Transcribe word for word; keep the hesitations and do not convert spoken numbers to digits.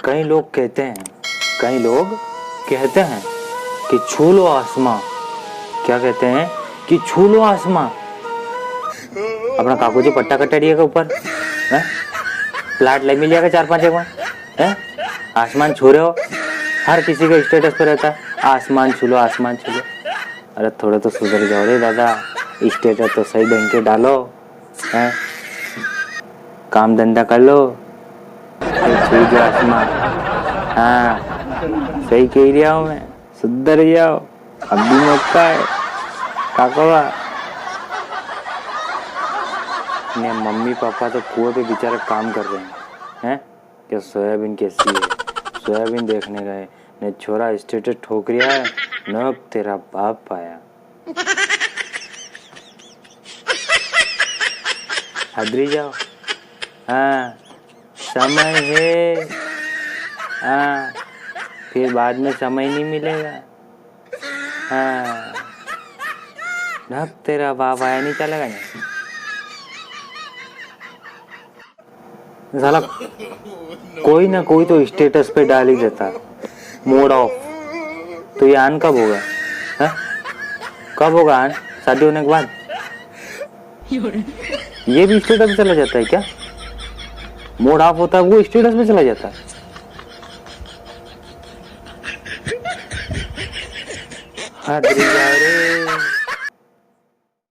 कई लोग कहते हैं, कई लोग कहते हैं कि छू लो आसमां। क्या कहते हैं? कि छू लो आसमां। अपना काको जी पट्टा कटाड़िया के ऊपर, हैं? प्लाट ले मिलिया के चार पांच एक बार, हैं? आसमान छू रहे हो, हर किसी के स्टेटस पे रहता है, "आसमान छू लो, आसमान छू लो।" अरे थोड़े तो सुधर जाओ रे दादा, स्टेटस तो सही ढंग के डालो, हैं? काम धंधा कर लो, फिर छू जाओ आसमान। हाँ, सही कह रहा हूँ मैं, सुधर जाओ, अब भी मौका है, काकोबा। ने मम्मी पापा तो कुएं पे बेचारे काम कर रहे हैं, हैं? क्या सोयाबीन कैसी है, सोयाबीन देखने गए, ने छोरा स्टेटस ठोक रिया है, नक तेरा बाप आया। हदरी जाओ। हाँ, समय है। हाँ, फिर बाद में समय नहीं मिलेगा। हाँ, नक तेरा बाप आया नहीं चलेगा नहीं। साला कोई ना कोई तो स्टेटस पे डाल ही देता है, मूड ऑफ। तो ये आन कब होगा, हैं? कब होगा आन? शादी होने के बाद? ये भी स्टेटस पे चला जाता है क्या? मूड ऑफ होता है, वो स्टेटस पे चला जाता है। हद रे यार।